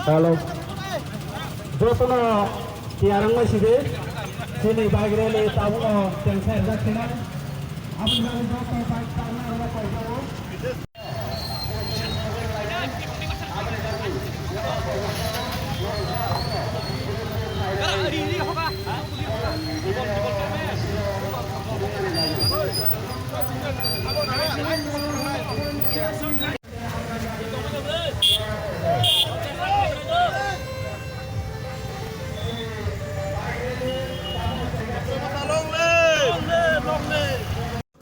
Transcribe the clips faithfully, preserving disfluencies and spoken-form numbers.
Hello. Jotono tiyar wngmai sidi. Chini bike rally tabukno tengsa rijak sinai. Aboni bagwi joto bike charwna rwna koi jago.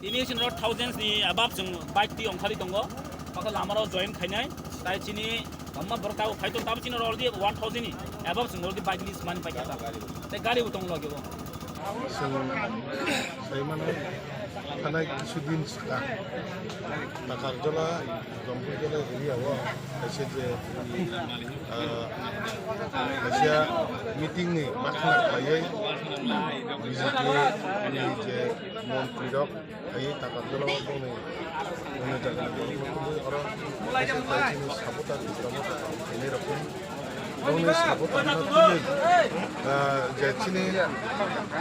Tini chwng rok thousands ni above chwng bike twi ongkhali tongo. Pakha lama rok join khainai. Tai chini amma borok tabuk phai tong tabuk chini rok already one thousand ni above chwng already bike list mani paikha ta. Tai gari bo tong logi bo. Chwng sai mano thanai kisu din swkang Takarjala, Jampui jala area o kaisa je, ah, kaisa meeting ni bakhna khlaiwi B J P ni je montri rok phaiwi Takarjala o boni boni jaga ni borok rok twi oro kaisa chini supporter Tipra Motha khainai rok. Bongni sabo tangna twi, ah, je chini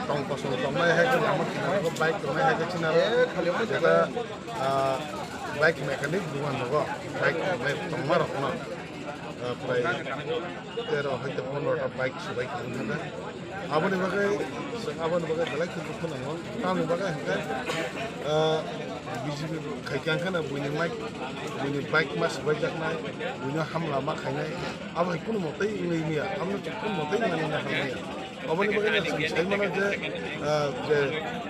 tong kosong tongnai hai khe lama kinaro bike tongnai hai khe chini aro jeta, ah, bike mechanic dukan rogo bike tongnai tongma rokno, ah, prai tero hai khe pondro ta bike subai tong thangkha. Aboni bagwi, aboni bagwi belai khe dukhu nango. Tamoni bagwi hwnkhe, ah, B J P khai khe wngkhana buini mic, buini bike ma swbaijaknai, buino hamla ma khainai. Abo hai kunu motei wngwi manya, abo no kunu motei wngmani wngna hamya. Aboni bagwi no chwng sai mano je, ah, je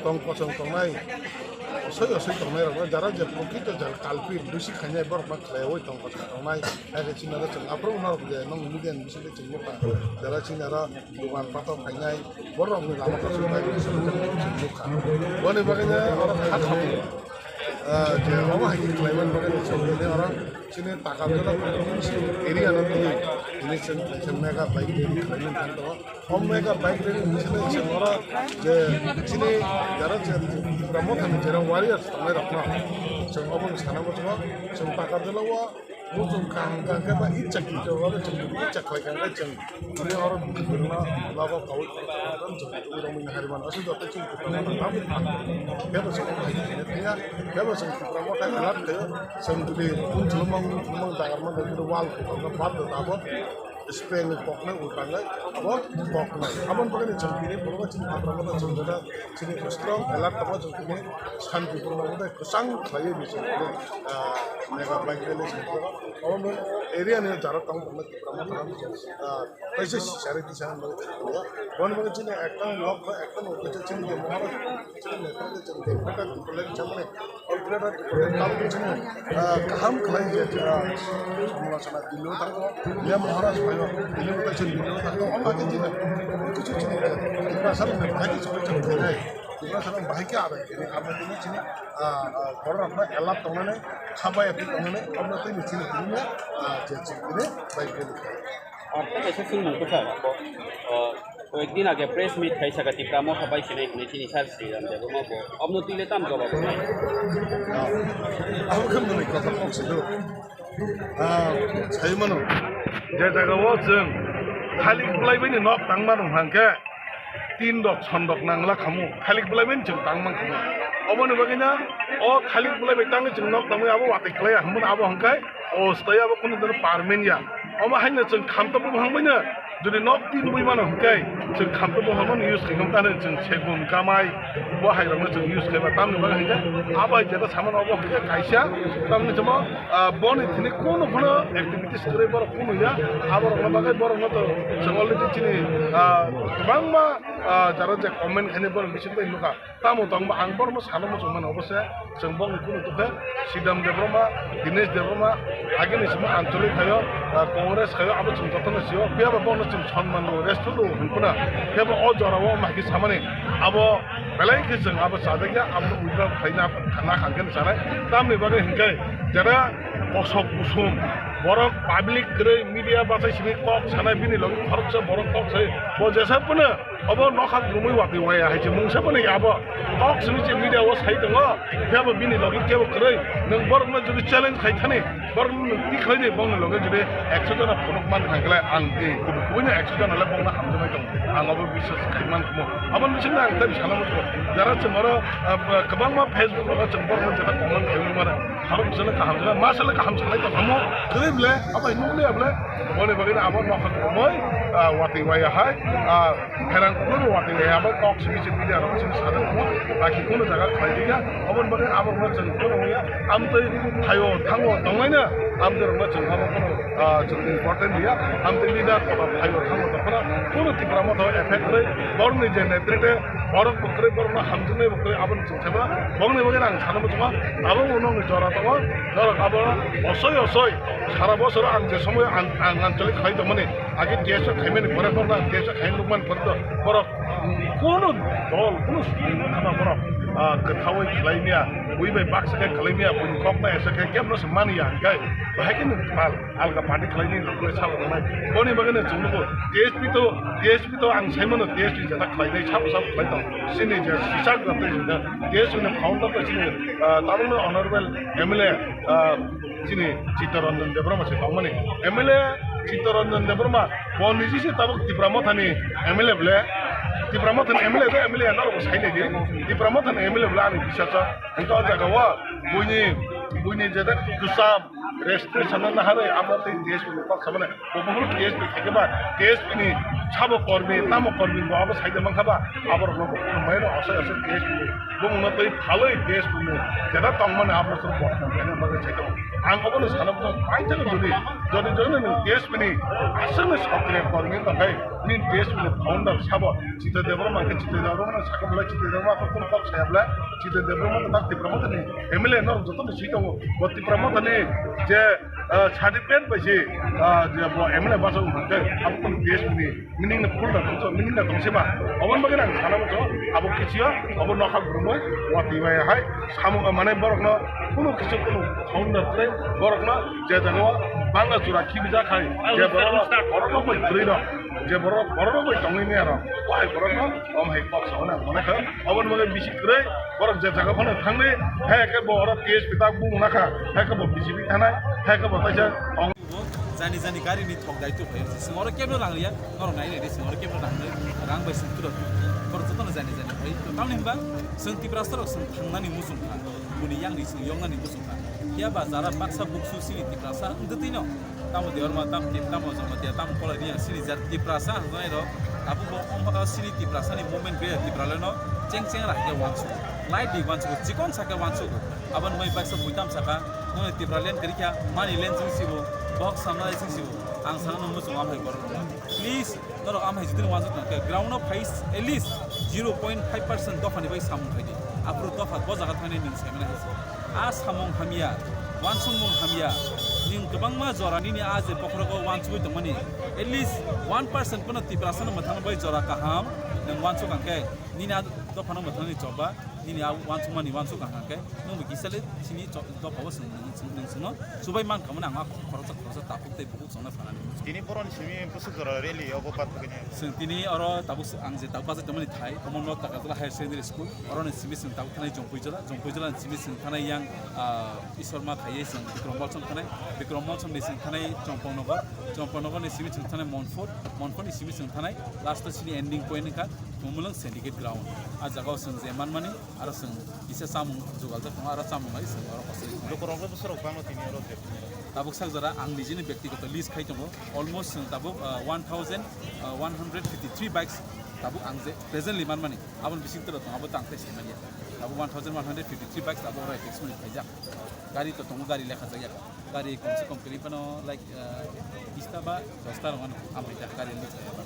tong kosong tongnai, osoi osoi tongnai rok, jara je prokrito jara kalpit, dusi khainai borok ma khlaiwi tong kosong tongnai, hai khe chini aro chwng aphuru norok je nong media ni bisingtwi chwng nukha, jara chini aro dogan pato khainai, borok ni lama kosong bai chwng nukha. Boni bagwi no oro kha khamwi, ah, je omo hai khe khlaiman bagwi no chwng oro chini Takarjala area no tini, tini chwng kaisa mega bike rally khlaimani thang tongo. O mega bike rally ni bisingo chwng oro je chini jara je Tipra Motha ni jera warriors tongnai rokno chwng obo ni sana muchungo chwng Takarjala o muchung kaham kaham khe ba itsa khe oro chwng itsa khlai kha khe chwng tini oro bwrwino nogo kaui chwng tubui rwmani hari mano aswk joto chini Tipra Motha tabuk khe bo chwng hai khe thaya khe bo chwng Tipra Motha elak khaio chwng tini chwlwmang chwlwmang jagar mano wall khe tongo bad abo. Spray ni koknai ultanai abo koknai. Aboni bagwi chwng tini borok chini patra mata chwng jora chini strong alert tongma chwng tini shanti purno mata kwchang khlaiwi ni chwng tini, ah, mega bike rally chwng tini. Abo area ni jara tong tongma Tipra Motha, ah, kaisa sari tisa bagwi chwng tini. Boni bagwi chini ekta lok ba ekta lok chini je Maharaj chini netrite chwng tini. Greater Tipraland chamani Greater Tipraland tabuk chini, ah, kaham khlai je, ah, Samlochana Delhi o thango, ya Maharaj phaio, Delhi o kaisa Delhi o thango, omo khe chini, kichu chini, Tiprasa rokni bahai khe chini chini khainai, Tiprasa rok bahai khe abai khainai, abo tini chini, ah, ah, borok rokno alert tongnani, kha bai tongnani, omo tini chini tini, ah, je chini tini bai khe. Ar tei kaisa swngmung kwchar, bo, o, koyekdin age press meet khai saka Tipra Motha bai sinai hinwi chini sir Sriram Debbarma bo. Obno twi le tam jawab rwnai? Abo khe mwnwi kotha kok se do. Ah, sai mano. Je jaga o chwng thalik bwlai bai ni nok tang mano hwnkhe tin dok son dok nangla khamu. Thalik bwlai bai ni chwng tang man khamu. Oboni bagwi na o thalik bwlai bai tangwi chwng nok tangwi abo watwi klai ya hwnmano abo hwnkhe o stoi abo kunu dino permanent ya. Omo haino chwng khamtokbo bwhang baino jodi nok tin bui mano hwnkhe chwng khamtokbo bwhang use khaikha tamo chwng segun kamai bo hai rokno chwng use khaiba tamni bagwi hwnkhe abo hai jeta samano obo hwnkhe kaisa tamni chwngmo, ah, boni thini kunu phano activities kwrwi borok kunu ya abo rokno bagwi borokno to chwng already chini, ah, kwbangma, ah, jara je comment khainai borok bising bai nukha. Tamo tongbo ang borokno sana muchung mano obo se chwng bongni kunu tokhe Sidam Debbarma, Dinesh Debbarma, agini simo Anchalik khayo, ah, Congress khayo abo chwng jotono sio. Phiya ba bono chwng sonman rwo, respect rwo hwn phano. Phiya ba o jora o mahki samani abo belai khe chwng abo chajakya, abo withdraw khaina khana khangkhe sanai. Tamni bagwi hwnkhe jera kosok kusum Borok public kwrwi media bachai simi kok sanai bini logi khoroksa borok kok sai. Bo jesa phano obo nokha grumwi watwi waya hai se mungsa phano abo kok simi se media o sai tongo. Phiya bo bini logi kebo kwrwi nwng borokno jodi challenge khai thani borokno nwng tikhlai di bongni logi jodi ekso jona phunuk man kha khlai ang di kubui kubui no ekso jona le bongno hamjaknai tongo. Ang obo biswas khai man kumo. Aboni bisingtwi ang tei sana muchungo. Jara chwng oro, ah, kwbangma Facebook rogo chwng borokno jeta comment khai mano. Khorok bwsano kaham sana, ma sale kaham sanai tong kha mo. Kwrwi ble, abo hinwi ble ble. Boni bagwi abo nokha kwrwngwi, ah, watwi waya hai, ah, pherang kulo watwi waya abo kok simi simi media rok simi sana mo. Baki kuno jaga khlai diya. Aboni bagwi abo rokno chwng kuno ya. Amtwi thaio thango tonglaina. Amtwi rokno chwng abo kuno, ah, chwng important ya. Amtwi leader kotor thaio thango tongkhana. Kuno Tipra Motha effect kwrwi. Borokni je netrite borok bo kwrwi, borokno hamjaknai bo kwrwi. Aboni Saiba, bongni bagwi ang sana muchungo, abo uno ni jora tongo, norok abo osoi osoi, sara bosoro ang je somoy ang, ang anchalik khlai tongmani, agi T S F khaimani pore borok ang T S F khai nukmani pore to, borok kono dol, kono songma borok, ah, kwthaui khlai miya, bui bai baksa khe khlai miya, buini kok na esa khe kebno se mani ya, hingkai, bahai khe nung pal. Alga party khlaini rokle sabo tongnai. Boni bagwino chwng nugo T S P to, T S P to ang saimano T S P jeta khlainai sabo sabo khlai tong. Chini je sisak jata jeta T S P ni founder to chini, ah, tabukno honorable M L A, ah, chini Chittaranjan Debbarma se tongmani. M L A Chittaranjan Debbarma bo niji se tabuk Tipra Mothani M L A ble. Tipra Mothani M L A to M L A norok bo sainai di. Tipra Mothani M L A ble ani bisasa. Hingke o jaga o buini, buini jeta kwcham Registration no naharwi amo tei T S P ni kok samani. Bo buphuru T S P khaikhe ba T S P ni sabo kormi, tamo kormi bo abo saida mankha ba, aborokno bo khumbai no asai asai T S P ni bumungno twi phalwi T S P ni jeta tongmani abono chwng bodnam khaina bagwi sai tongo. Ang obono sana bwswk paithakgwi jodi, jodi jodi nwng T S P ni aswkni sokriya kormi wngkha khe nini T S P ni founder sabo Chitra Debbarma khe Chitra Debbarma no sakha bwlai Chitra Debbarma khe kunu kok saya bwlai Chitra Debbarma no tak Tipra Motha ni M L A norok jotono swi tongo. Bo Tipra Motha ni je, ah, certificate bai se, ah, je bo M L A bachai wngkha khe abo kunu T S P ni meaning no full da tongso, meaning da tongse ba. Oboni bagwi ang sana muchungo, abo kisiyo, abo nokha gurumoi, watwi bai hai, samung, ah, mane borokno kunu kisi kunu founder khlai, borokno je jaga o bangla jora khibi jak hai, je borokno, borokno bai kwrwi no, je borok, borokno bai tongwi maya rok, wahai borokno, om hai kok sa hwnwi ang mane kha. Oboni bagwi bisi kwrwi, borok je jaga phano thangwi, hai khe bo oro T S P tak bung nakha, hai khe bo B J P thanai, hai khe bo kaisa ong. Jani jani gari ni thok dai tu phai, sing oro kebno rang ya, norok nai nai de, sing oro kebno rang ya, rang bai sing tu rok, borok jotono jani jani phai, tamni hwnba, sing Tiprasa rok sing thangnani muchung kha, buni yang ni sing yong nani muchung kha, phiya ba jara baksa buksu sini Tiprasa wng de twi no. Tamo Debbarma, tamo Tip-, tamo Jamatia, tamo Kolai ni ang sini jat Tiprasa hwnjanai rok. Abo bo, o, o, sini Tiprasa ni movement gaya Tipraland no cheng cheng ra khe uansuk. Light di uansuk, chikon sa khe uansuk. Abo ni mai baksa buitam saka, noni Tipraland kwrwi kha, money land jing sibo, box samnai jing sibo. Ang sana no muchung am hai borok rok. Please, norok am hai jitini uansuk tong khe, ground no phai at least zero point five percent dopha ni bai samung khai di. Aphuru dopha bo jaga thangni nwng sai mani hai se. A samung hamya, uansukmung hamya, nwng kwbangma jora nini a je bokhorogo uansugwi tongmani, at least one percent pono Tiprasano mwthangna bai jora kaham nwng uansuk ang khe, nini a dophano mwthangni choba, nini a uansukmani uansuk ang khe, nwng bo kisa le chini cho-, dophao swng, nwng, nwng, nwng chwngno chubai man kha mani ang a khoroksa khoroksa takhuk tei bukhuk chongna phanani. Tini boroni simi bwswk jora rally obo bathogini. Chwng tini oro tabuk s-, ang je tabuk bachai tongmani thai, Commonwealth Takarjala Higher Secondary School, oroni simi chwng tabuk thanai Jompuijala, Jompuijala ni simi chwng thanai yang, ah, Ishwarma khaiye chwng Bikram Molsom thanai, Bikram Molsom ni chwng thanai Chompongnogor, Chompongnogor ni simi chwng thanai Monfort, Monfort ni simi chwng thanai last o chini ending point wngkha Tumulwng Syndicate Ground. Ah jagao chwng je manmani, aro chwng kisa chamung jugaljak tongo, aro chamung bai chwng oro kochai tongo. Lukurokno bwsarok bangma tini oro je. Tabuk sak jora ang nijini bektigoto list khai tongo, almost chwng tabuk, ah, one thousand, ah, one hundred fifty three bikes tabuk ang je presently manmani, aboni bising toro tongo, abo tang tei sai manya. Tabuk one thousand one hundred fifty three bikes tabuk oro fix mani khaijak. Gari to tongo, gari lekha jak ya. Gari komse kom kwrwi phano, like, ah, bista ba dosta rok ano amrita gari list khai ya ba.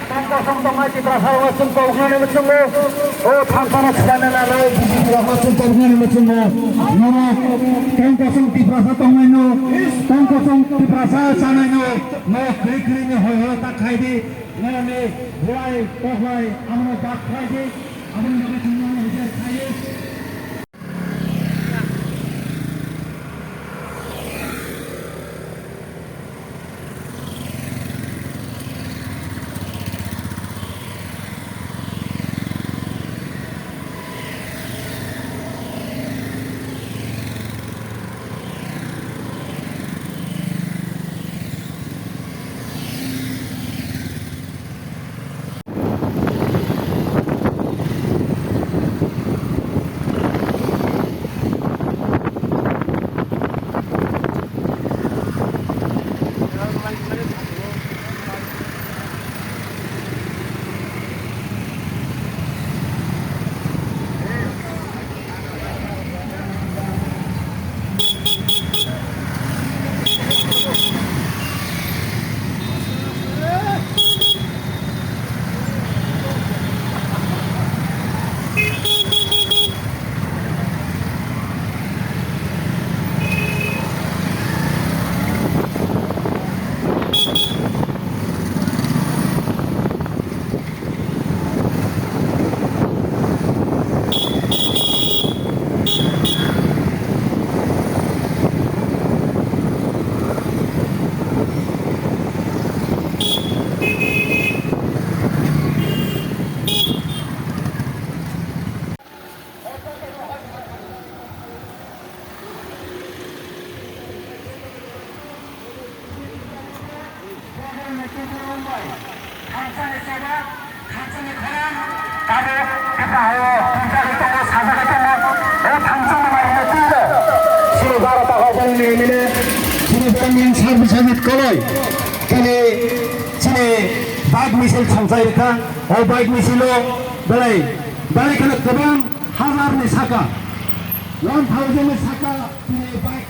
Tang kosong tongnai Tiprasa rokno chwng koknani muchungo, o thansano swkangna nanai B J P rokno chwng koknani muchungo. Norok tang kosong Tiprasa tongnaino, tang kosong Tiprasa chanaino, norok kwrwi kwrwini hoi horo ta khai di, norokni buai koklai abono bak khai di, aboni bagwi chwng norokno hujai khai di. Biswajit Koloi tini chini bike misil thangchai rikha. O bike misilo belai belai kheno kwbang hazarni saka, one thousand ni saka tini bike.